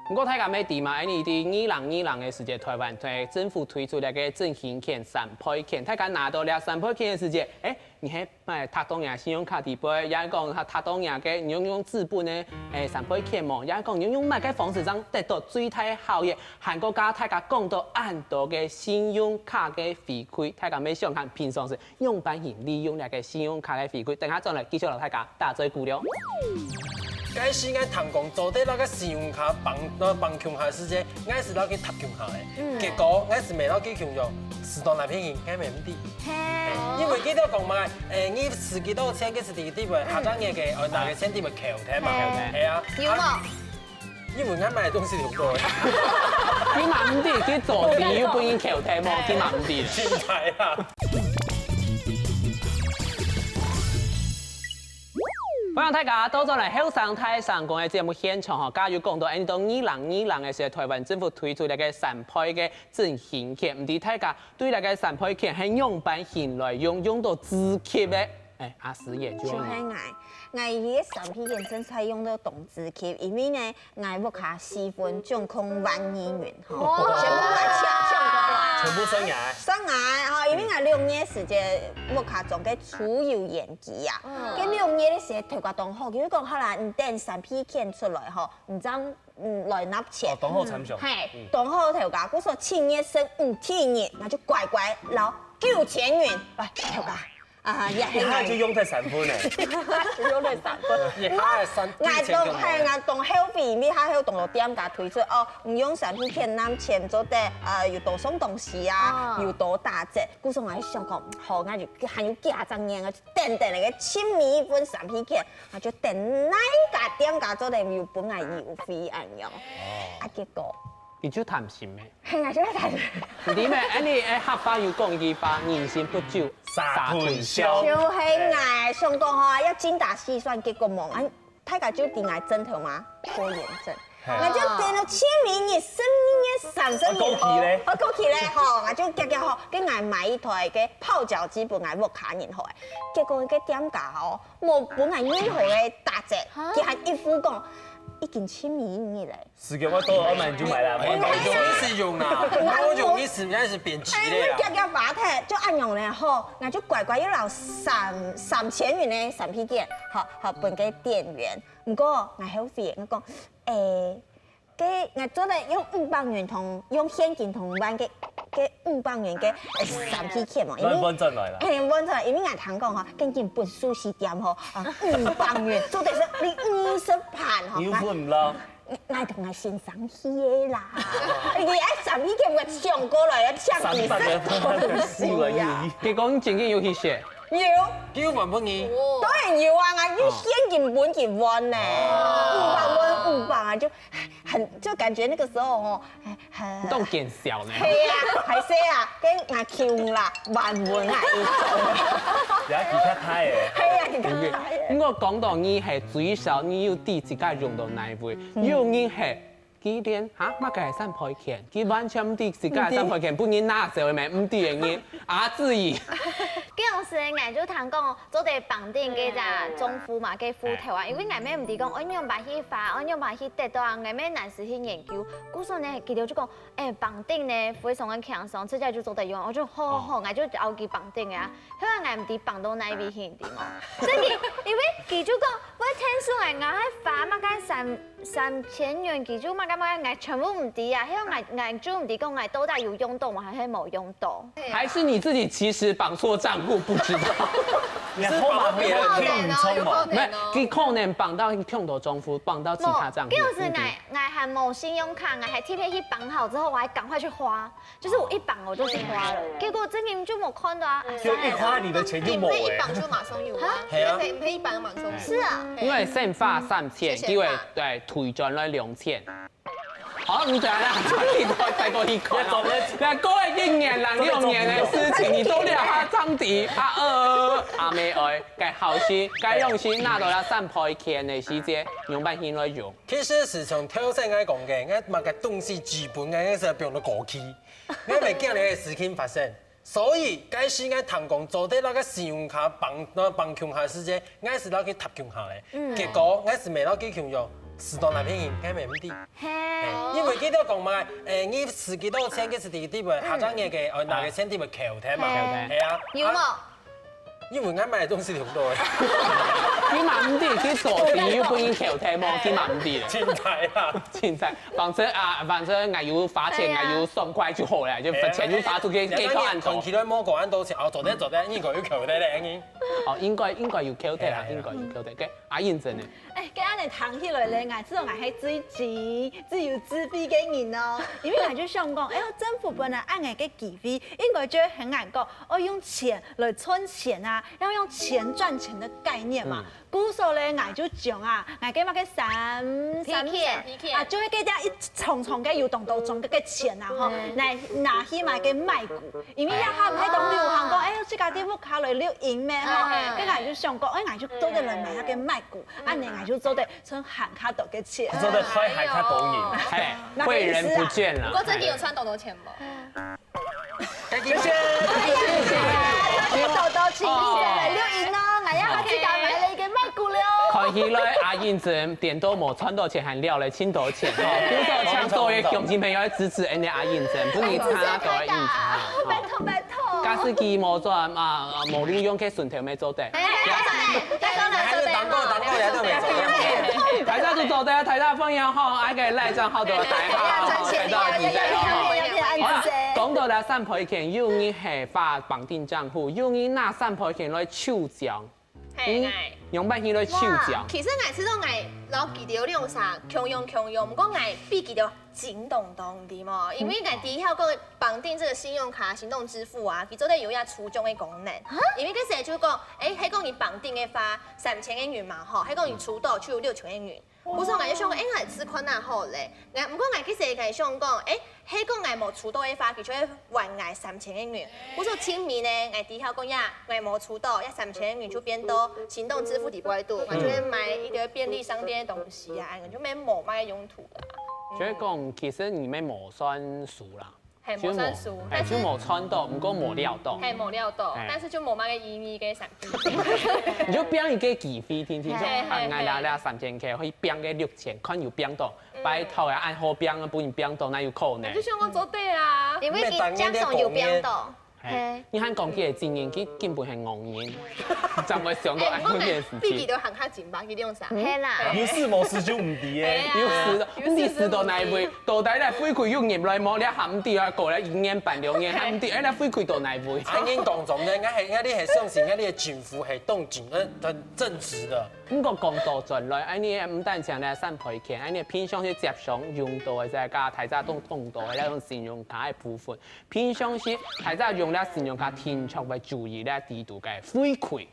毋過大家乜知嘛，恁呢在二零二零个時節，臺灣推政府推出了个振興券、三倍券，大家拿到了三倍券个時節，哎，你係 買，踏到若信用卡底背，也係講踏，踏到若个，你用，用紙本个，誒，三倍券無，也係講你用麼个方式正得到最大效益，還過加大家講到恁多个信用卡个回饋，大家乜想看平常時樣般形利用這个信用卡个回饋，等下轉來繼續摎大家打嘴鼓了。該時𠊎聽講做得那個信用卡綁，呃，綁共下个時節，𠊎係摎佢踏共下个，嗯。結果𠊎係無摎佢共樣，使到哪片去，𠊎乜毋知。 嘿。因為佢兜講嘛，誒，你使幾多錢，佢係第一位，下張你个，呃，拿个錢，佢會扣忒嘛。嘿。係啊。有無？啊，因為𠊎買个東西有多。你嘛毋知，佢做事又分人扣忒無，佢嘛毋知。真係啊。歡迎大家倒轉來後生大聲公个節目現場吼，剛剛有講到，誒，到二零二零个時候，臺灣政府推出了个三倍个振興券，毋知大家 對這个三倍券係仰般形來用，用到至極个？誒，阿詩研究。就係𠊎，𠊎這个三倍券真係用到當至極，因為呢，𠊎屋下四分總共萬二銀吼，哇！全部來搶，搶過來。全部算𠊎。算𠊎吼，因為𠊎六月時節屋下裝个儲油煙機啊，嗯。該六月个時節頭家當好，佢就講好啦，你等三倍券出來吼，你正 嗯，來納錢。哦，當好參詳。嘿，嗯。當好頭家，故所七月十五第一日，𠊎就乖乖摎九千銀來，頭家。啊，也係𠊎。一下就用忒三分呢。就用忒三分。一下算，𠊎當，嘿，𠊎當後悔，因為下後當多店家推出，哦，你用三倍券納錢做得，呃，有多送東西啊，哦。有多打折。故所𠊎想講，好，𠊎就還有幾隻月，𠊎就等等該盡尾一份三倍券。 啊，就等哪家店家做得有分𠊎優惠恁樣。哦。啊，結果，你就貪心咩？係啊，就貪心。你知咩？恁呢，誒，客話有講一句話，人心不足，蛇吞象。就係𠊎想講吼，愛精打細算，結果無，啊，大家就知𠊎症頭嘛，拖延症。係。𠊎就等到清明節、十二月、三十日後，啊，過期咧。啊，過期咧，吼，𠊎就遽遽吼，跟𠊎買一台个泡腳機分𠊎屋下人吼，結果个店家吼， 無分𠊎任何个打折，哈？佢還一副講，已經清明日咧。時間我到了，我買就買了，哎，我買就買。有意思用啦，有意思，應該是貶值的啦。哎，你遽遽發忒，就恁樣咧吼，𠊎就乖乖又摎三，三千元个三倍券，好，好分个店員。毋過，𠊎後悔，𠊎講，誒， 該𠊎做得用五百元同，用現金同換个，个五百元个，呃，三倍券嘛，因為，換，換轉來啦。嘿，換轉來，因為𠊎聽講吼，現金分數係點吼，啊，五百元做得係你五十萬吼。有分毋咯？𠊎，𠊎同𠊎先生去个啦，你愛三倍券，𠊎搶過來，搶幾十東西啊。三百个，四百个。結果你真个有去寫？有。九萬分你。當然有啊，𠊎用現金分佢換呢，五百換五百啊，就很就感觉那个时候哦，哎，很你都见笑呢。嘿呀，还是啊，跟阿 Q 啦，万文啊一种。你要比较开哎。嘿呀，你看他耶。不过讲到你系最少，你有知自家用到哪一位？有人系佢连哈，乜个系三倍券，佢完全唔知自家系三倍券，本人拿走个咩？唔知个人，阿志怡。該陣時，𠊎就聽講做得綁定該隻中風嘛，該戶頭啊，因為𠊎乜毋知講，愛仰般去花，愛仰般去得到啊，𠊎乜難時去研究。故所呢，佢兜就講，哎，綁定呢，非常个輕鬆，直接就做得用。我就好好好，𠊎就交佢綁定啊。後來𠊎毋知綁到哪位去，你知無？真个，因為佢就講，我聽說𠊎𠊎還花麼个三三千元，佢就麼个麼个，𠊎全部毋知啊。後來𠊎𠊎就毋知講𠊎到底有用到無，還係無用到。还是你自己其实绑错账户不知道？你是绑别人有可能哦，听你充吗？没有，有可能哦。你可能绑到你用到中风，绑到其他账户。就是我我还没有信用卡，我还特别去绑好之后，我还赶快去花，就是我一绑我就去花了，结果真的就没有看到啊。啊就一花你的钱就没了。你那一绑就马上有啊，嘿啊你可以你可以一绑马上有。是啊，因为先花三千，谢谢结果对退转来两千。好，你等下再过一个，要走了来过一年啦，六年的事情，你都了他张迪啊呃阿妹哀，该好心，该用心拿到了三倍钱的时节，用半心来用。其实是从头先爱讲个，我买个东西基本个是放到过期，我袂见你个事情发生。所以，该时我听讲做得那个信用卡绑那绑穷下时间，我是拿去贴穷下嘞。结果我是没拿去穷用，是到那边人，我没问题。嘿，因为佢都讲嘛，诶，你使几多钱，佢是第一步，下张月个，哦，哪个钱地步扣忒嘛，扣忒系啊，有无？啊？因为我买的东西挺多的，佢嘛唔知，佢做事又不能扣忒无，佢嘛唔知了。现在啦，现在反正啊，反正我有花钱，我有爽快就好了，就钱就花出去，给到按头看。起来莫讲按多钱，哦，做得做得，你个有扣忒嘞，你。哦，应该应该有扣忒啦，应该有扣忒。给阿英真的，哎，該恁樣談起來咧，𠊎知道𠊎係最自、最有智慧个人哦。因為𠊎就想講，哎喲，政府本來恁樣个機會，應該就係很眼講，哦，用錢來賺錢啊，要用錢賺錢的概念嘛。故所咧，𠊎就講啊，𠊎个麼个三、三皮件啊，就係該隻一重重个有當多重个个錢啊，吼，來拿去買个麥股，因為也還毋係當流行講，哎喲，自家在屋下來錄音咩，吼，該𠊎就想講，哎，𠊎就做得來買那个麥股，恁樣𠊎就做得賺還較多个錢。做得開還較多年。哎，贵人不见了。不过最近有賺多多錢無？谢谢。豆豆，请你再来录音哦，俺要自家买了一个麦古流。看起来阿英真点都无赚到钱，还了了真多钱哈。比如说，请所有鄉亲朋友来支持俺的阿英真，不是你差多个英真哈。拜托拜托。假使佢无做啊，无录用，去顺头没做得。哎，拜托拜托拜托。还是当过当过人都没做。大家都做得啊，大家分享好，还可以赖账号都有带哈，大家记得哦。好啦，讲到了三倍钱，有人系发绑定账户，有人拿三倍钱来抽奖，嘿，用半天来抽奖。其實𠊎知道𠊎摎佢兜兩儕共樣共樣，毋過𠊎比佢兜精當多，你知無？因為𠊎知曉講綁定這個信用卡、行動支付啊，佢做得有一個抽獎个功能。因為該時就講，誒，係講你綁定个話，三千个銀嘛吼，係講你抽到就有六千个銀。 故所𠊎就想講，誒，𠊎試看啊好咧。𠊎毋過𠊎其實𠊎想講，誒，係講𠊎無抽到个話，佢就會還𠊎三千个銀。故所盡尾呢，𠊎知曉講呀，𠊎無抽到，呀三千个銀就變到行動支付底背肚，𠊎就會買一個便利商店个東西啊，𠊎就無麼个用途啦。所以讲，其实你们无算输啦，係無算輸，哎，就无赚到，毋过无料到。係無料到，哎但是就無麼个意義个產品。你就变一个机会，天天就嘿嘿啊，俺拿了三千K，可以变个六千，看有变到，拜托呀，按好变啊，不然变到哪有可能就？想講做對啊，因為佢獎賞有變到，哎，你看讲起个经验，佢根本系戇人，怎会想到誒，按毋過呢件事情？比佢都還較緊吧，佢兩儕。係啦。有事無事就毋知誒。有事的，你死到哪一位？到底来回馈有入来無？你还毋知啊，过来一年半两年，还毋知，哎，来回馈到哪一位？恁樣講中呢，𠊎係𠊎你係相信𠊎你个政府係當正呃很正直的。毋过讲到转来，哎，你毋单淨咧三倍券，哎，你平常时接常用到个，再加大家都用到个那种信用卡个部分，平常时大家用了信用卡，定常会注意咧制度个回馈，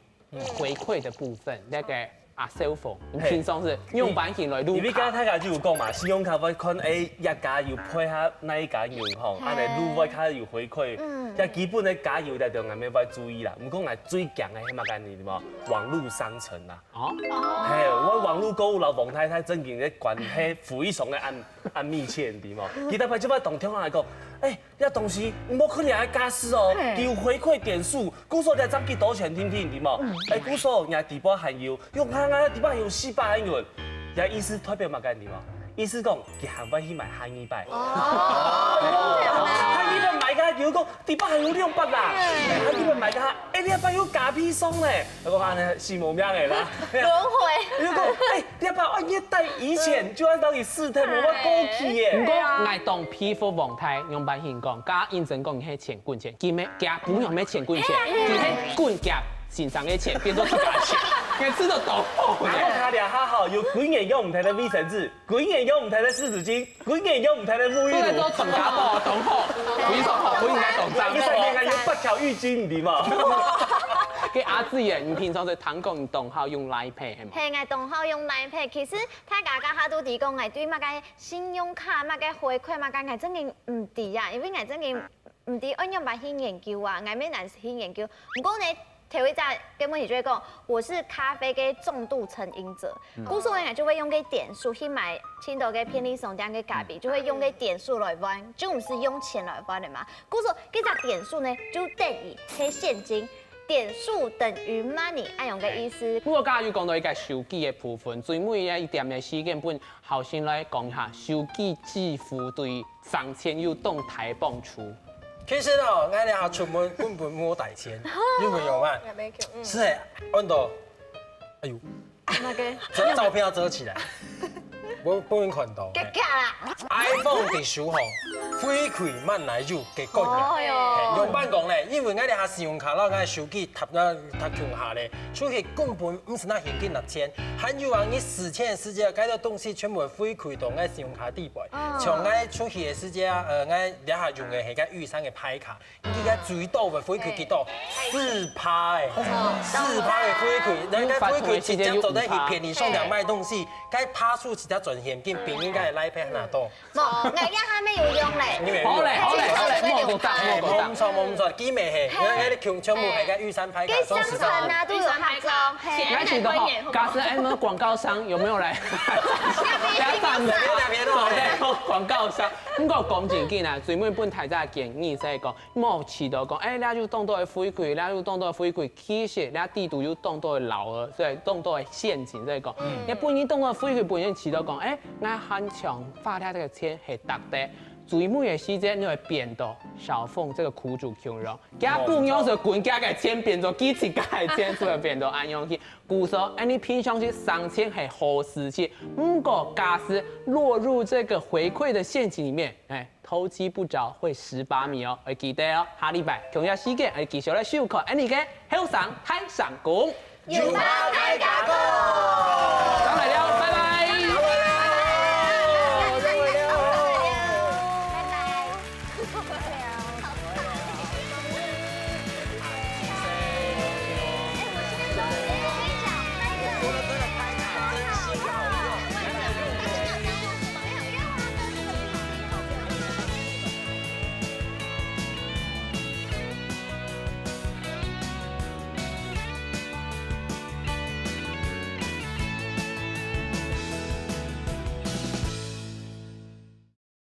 回馈的部分，那个啊，小鳳，你平常時仰般形來入卡？因為剛剛大家就有講嘛，信用卡會看，欸，一家有配合哪一家銀行，嘿。恁樣入會較有回饋，嗯。這基本个加油个，對，𠊎等會注意啦。毋過𠊎最驚个係麼个你知無？網路商城啦。哦。嘿，𠊎網路購物摎王太太正經个關係非常个恁，恁密切，你知無？佢逐擺就會當電話來講，欸， 這東西毋好看你个價數哦，嘿。佢有回饋點數，故所你賺幾多錢，聽聽，對無？嗯。欸，故所你底背還有，用看啊，底背還有四百个銀，這意思代表麼个，對無？意思講，佢還會去買下二擺。哦。下二擺買个，佢講底背還有兩百啦，嘿。下二擺買个，欸，你還有加倍送咧，𠊎講恁樣死無命个啦。輪迴。佢講，欸，你還把按月貸以前就按道理四天，我過去耶。毋過，𠊎當佩服王太仰般形講， 佮認真講，你係錢滾錢，佢毋係，佢毋係錢滾錢，佢係滾佢先生个錢，變做自家个錢，你知道多好呢？然後他倆還好，有幾年用毋忒个衛生紙，幾年用毋忒个濕紙巾，幾年用毋忒个沐浴露。都在做傳家寶，當好，非常好，我應該當讚。你看，你看，有八條浴巾，你知無？該阿志遠，你平常時聽講你當好用Line Pay，係無？嘿，𠊎當好用Line Pay。其實大家這下都知講，𠊎對麼个信用卡、麼个回饋、麼个，𠊎正經毋知啊，因為𠊎正經 毋知愛仰般去研究啊，𠊎乜難去研究。毋過呢，頭一隻个問題就係講，我是咖啡个重度成癮者，故所呢，就會用个點數去買盡多个便利商店个咖啡，就會用个點數來換，就毋係用錢來換个嘛。故所這隻點數呢，就等於係現金，點數等於money，恁樣个意思。不過剛剛有講到一個手機个部分，最尾一點个時間分 好，先來講一下手機支付對省錢有當大幫助。其實哦，𠊎這下出門根本無帶錢，因為有嘛。也沒有，嗯。係欸，按到，哎呦，那個，這照片要遮起來，我不能看到。嘎嘎啦。iPhone的時候，回饋慢來有給過人。哦喲。嘿，用辦公咧，因為𠊎這下信用卡，然後𠊎手機貼那貼共下咧， 出去根本毋使拿現金拿錢，還有啊，你使錢个時節，該兜東西全部會回饋到𠊎信用卡底背。哦。像𠊎出去个時節啊，呃，𠊎這下用个係該玉山个拍卡，你該最多會回饋幾多？四趴欸，四趴个回饋，人家回饋直接走在去便利商店買東西，該趴數直接轉現金，比應該个Line Pay還多。 無，𠊎這下乜有用咧。你乜有用？好咧，好咧，好咧，莫過當，莫過當。無錯，無錯，佢乜係，𠊎𠊎全部係該玉山拍卡，該商城啊，都有合作，嘿。𠊎想到吼，假使恁樣廣告商有沒有來？不要贊助。哪邊哪邊哦。對，廣告商。毋過講正經啊，最尾分大家建議係講，莫試著講，欸，這有當多个回饋，這有當多个回饋，其實這底肚有當多个漏洞，所以當多个陷阱，所以講，也不能當多个回饋，不能試著講，欸， 𠊎還想花忒這個錢係值得。最尾个時節，你會變到小鳳這個苦主窮人，佢本來就滾佢个錢變做佢自家个錢，所以變到恁樣去。故所，恁樣平常時省錢係好事情，毋過假使落入這個回饋的陷阱裡面，欸，偷雞不著會蝕把米哦，愛記得哦。下禮拜同樣時間，愛繼續來收看恁樣个後生大聲公。 有話大家講。